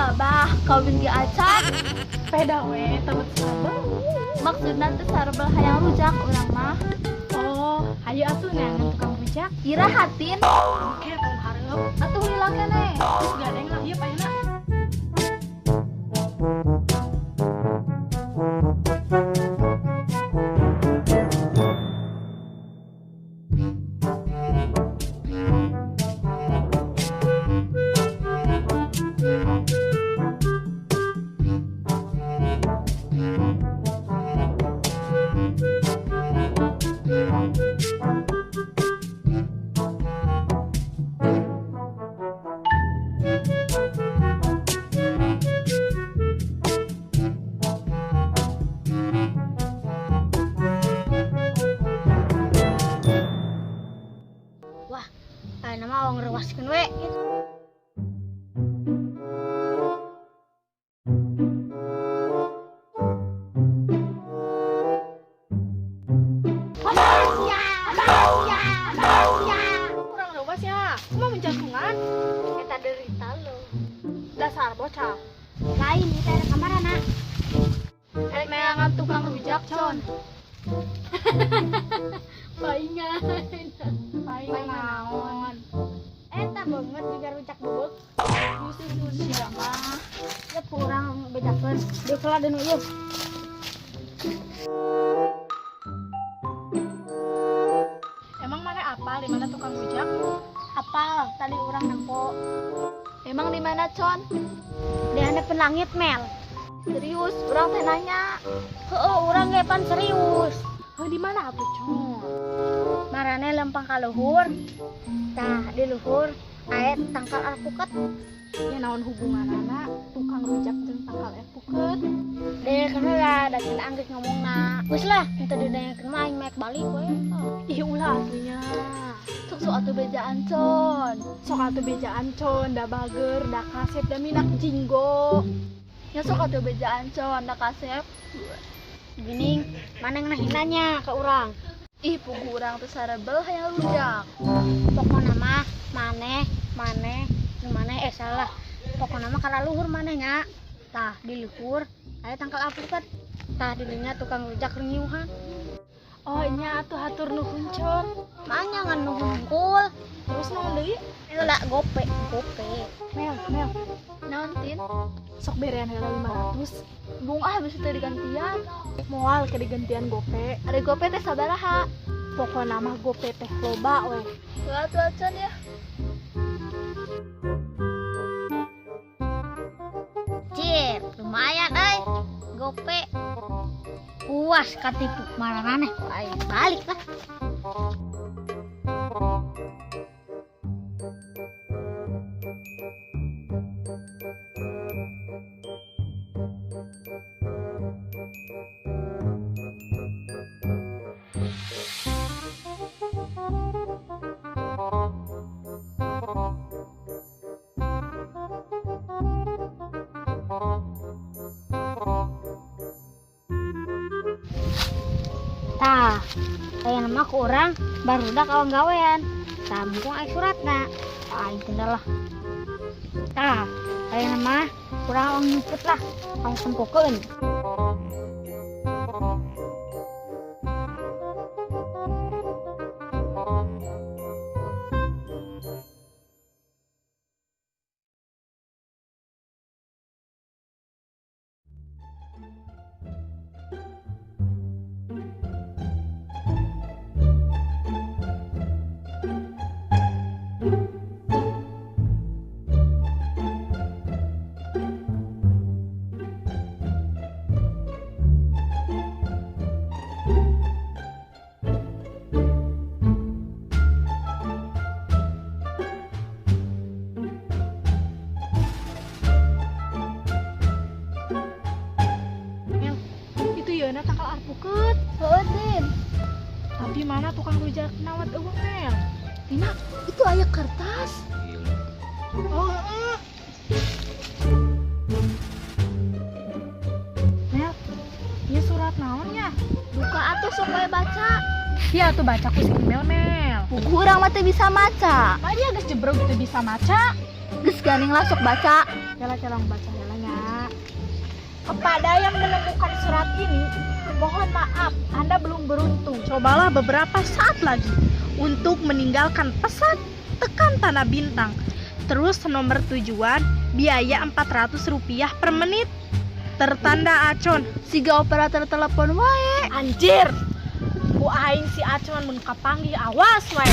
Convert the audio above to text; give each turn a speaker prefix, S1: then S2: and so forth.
S1: Gabah, kawin ge acan.
S2: Peda we, tamat sarbel.
S1: Maksudna teh sarbel hayang rujak urang mah.
S2: Oh, hayu atuh neangan tukang rujak.
S1: Iraha, Tin?
S2: Oke, tahun hareup.
S1: Atuh lila keneh.
S2: Geus gandeng lah ieu ayeuna.
S3: Wah, ayeuna mah awang rewaskeun we.
S2: Kurang reuwas ya. Kumaha menjantungan?
S3: Eta derita lo.
S2: Dasar bocah.
S3: Lain kita ada kamarana.
S1: Erek neangan tukang rujak, Con.
S3: Paingan.
S2: Paingan naon?
S3: Eta banget juga rujak bubuk.
S1: Khusus sia mah.
S3: Ya kurang bedakeun. Deuk heula deui ieu.
S2: Emang mana apal di mana tukang rujak?
S3: Apal tadi urang nempo.
S1: Emang di mana, Con?
S3: Di handapeun langit, Mel.
S1: Serius, urang teh nanya.
S3: Heeh, urang ge pan serius.
S2: Heuh, di mana atuh, Con?
S3: Marane lempang ka luhur. Tah, di luhur aya tangkal alpukat.
S2: Ya naon hubunganana tukang rujak jeung tangkal alpukat?
S3: Dengekeun heula, da cenah anggeus ngomongna. Geus lah, henteu didengekeun mah aing mek balik we.
S2: Ih, ulah atuh nya.
S1: Sok sok atuh bejaan, Con.
S2: Sok atuh bejaan, Con, da bager, da kasep, da minak jinggo.
S1: Ya sok atuh bejaan, Con, da kasep.
S3: Gini, mana ngenahinanya ke urang?
S1: Ih, pugu urang teh sarebel hayang rujak.
S3: Pokona mah maneh, maneh, nu maneh salah. Pokona mah kana luhur maneh nya. Tah, di luhur aya tangkal alpukat. Tah di dinya tukang rujak rengiuhan.
S2: Oh, nya atuh hatur nuhun, Con.
S3: Manya ngan nuhun hungkul.
S2: Terus naon deui?
S3: Heula gope, gope.
S2: Mel, Mel.
S1: Naon, Tin?
S2: Sok berean heula 500.
S1: Bung ah bisa teh digantian.
S2: Moal ke digantian gope.
S1: Ari gope teh sabaraha?
S2: Pokona mah gope teh loba we.
S1: Heula atuh acan ya.
S3: Cir, lumayan euy. Gope. Puas katipu maraneh aing balik lah. Tah, aya nama ku urang barudak awang gawean. Tah, mumpung aya suratna. Aing teu lah. Tah, aya nama urang awang nyumput lah, awang tempokeun.
S2: Itu yeuna tangkal alpukat.
S1: Heueuh, Tin.
S2: Tapi mana tukang rujak nawat eueuh, Mel?
S1: Tina, itu aya kertas.
S2: Oh, heeh. Mel, ieu surat naon nya?
S1: Buka atuh sok we baca.
S2: Iya atuh baca ku si Mel, Mel.
S1: Pugu urang mah teu bisa maca.
S2: Mah dia geus jebrog teu bisa maca.
S1: Geus ganing lah, sok baca.
S2: Kela, kela, baca heula nya. Kepada yang menemukan surat ini, mohon maaf, Anda belum beruntung. Cobalah beberapa saat lagi untuk meninggalkan pesan, tekan tanda bintang. Terus nomor tujuan, biaya 400 rupiah per menit. Tertanda Acon.
S1: Siga operator telepon wae.
S2: Anjir. Ku aing si Acon mun kapanggih, awas wae.